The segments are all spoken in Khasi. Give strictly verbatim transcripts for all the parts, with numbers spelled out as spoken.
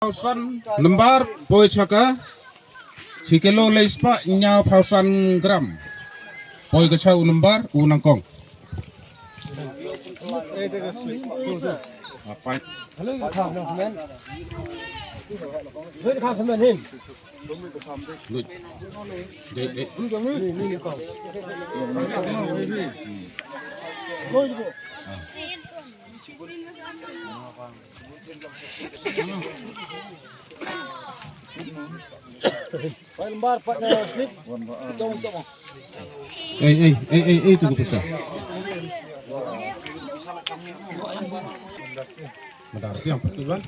Phaw san number, poi sha ka shi kilo lai spah hynñiaw phaw san gram. Poi ka sha u number u nyngkong. Apai. Lut. Dei, dei. Ei, ei, ei, ei, ei, tu ka pisa. Madar tiang patulan.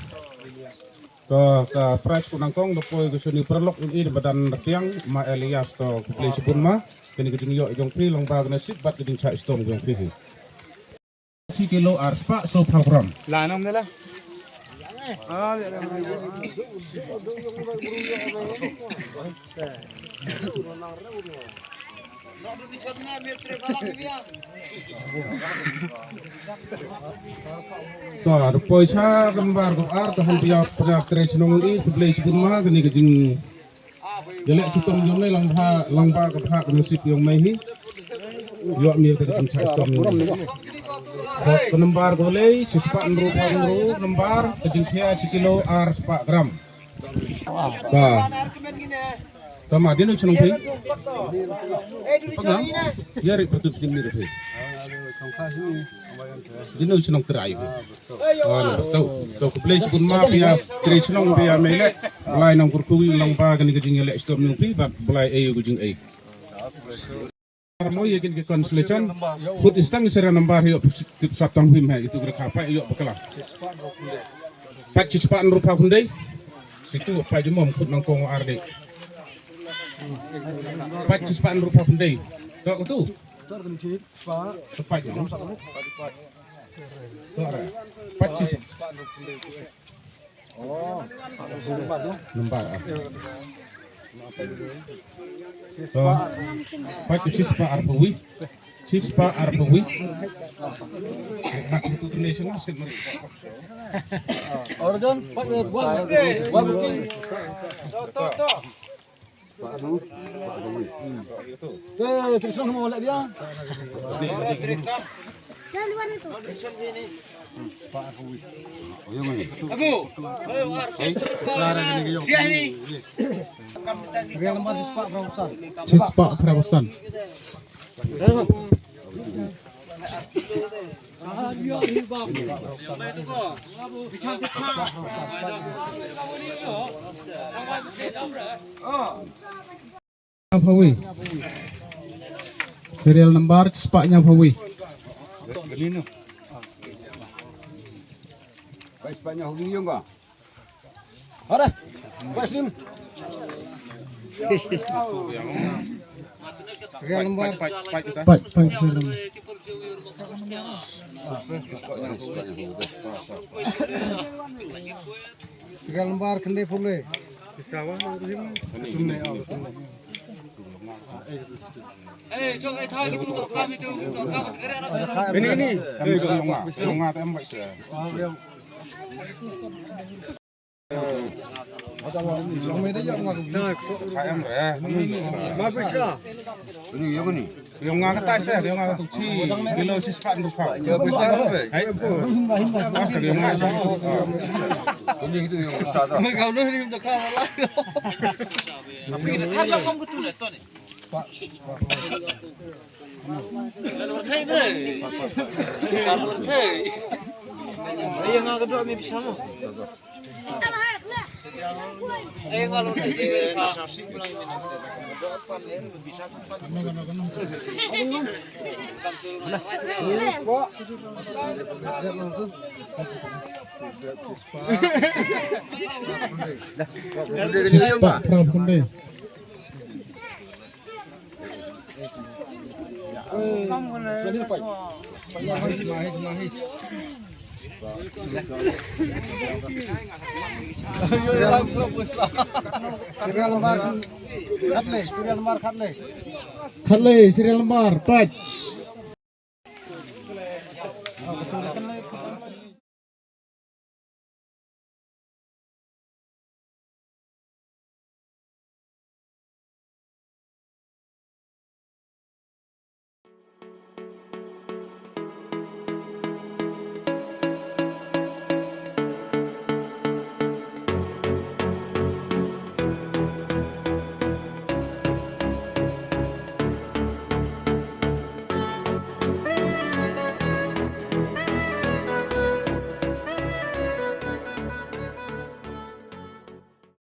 Ka, ka prize ku nangkong da poi ka suni paralok ini da madan tiang ma Elias to ku play sibun ma. Kini ka jingïoh jong phi long ba ka nasib bad ka jingshah stom jong phi. Shi kilo ar spah saw phaw gram. La nam ne la. To, da poi sha ka number ka ar, to hynriew pynïaid trei shnong i, khublei shibun ma, kane ka jing Ïaleh shitom jong me lang bha, lang bha ka bha ka nasib jong me hi. Ïoh mir ka jingshah shitom jong me. Ka number ka lei, shispah hynriew phaw hynriew, number ka jingkhia shi kilo ar spah gram. Ba. Tama, dino chnong phi? Pagam? Ïa ri pertut jingmih phi. Dino chnong trai phi. Wan, to, to, khublei shibun ma phi ïa, trei shnong phi ïa me leh. Blai nang kyrkhu ïa lang ba kane ka jingïaleh shitom jong phi, bad Blai ei ïa ka jingei. Mo ïa kine ki consolation. Khut i stang serial number ïoh tip sap tang him ha, itu ka kha pa ïoh bakla. Pat shispah hynriew phaw khyndai. Situ pa jumom khut nang kong ar dei. Pat shispah hynriew phaw khyndai. To ka tu. Pat jumom. Pat shi, number, ah. So, pat shispah arphew wi. Shispah arphew wi. Organ, pat, eh, buang. To, to, to. Eh, Trisong mau lek dia. Abu. Serial number shispah phraphew san. Shispah phraphew san. Hynñiewphew wi. Serial number shispah hynñiewphew wi. Shispah hynñiewphew wi. Ada. Pas nim. Serial number. Pat, pat, serial number. Serial number khyndai phew le. Ini, ini. Yung nga kata siya, yung nga kata si kilo shispah hynriew phaw. Hai. Basta yung nga. Tapi na kala kong kutu na to ni. Ay, nga ka dua mi bisa mo. Shispah phraphew khyndai. Serial number khatlai, serial number khatlai. Khatlai, serial number, pat.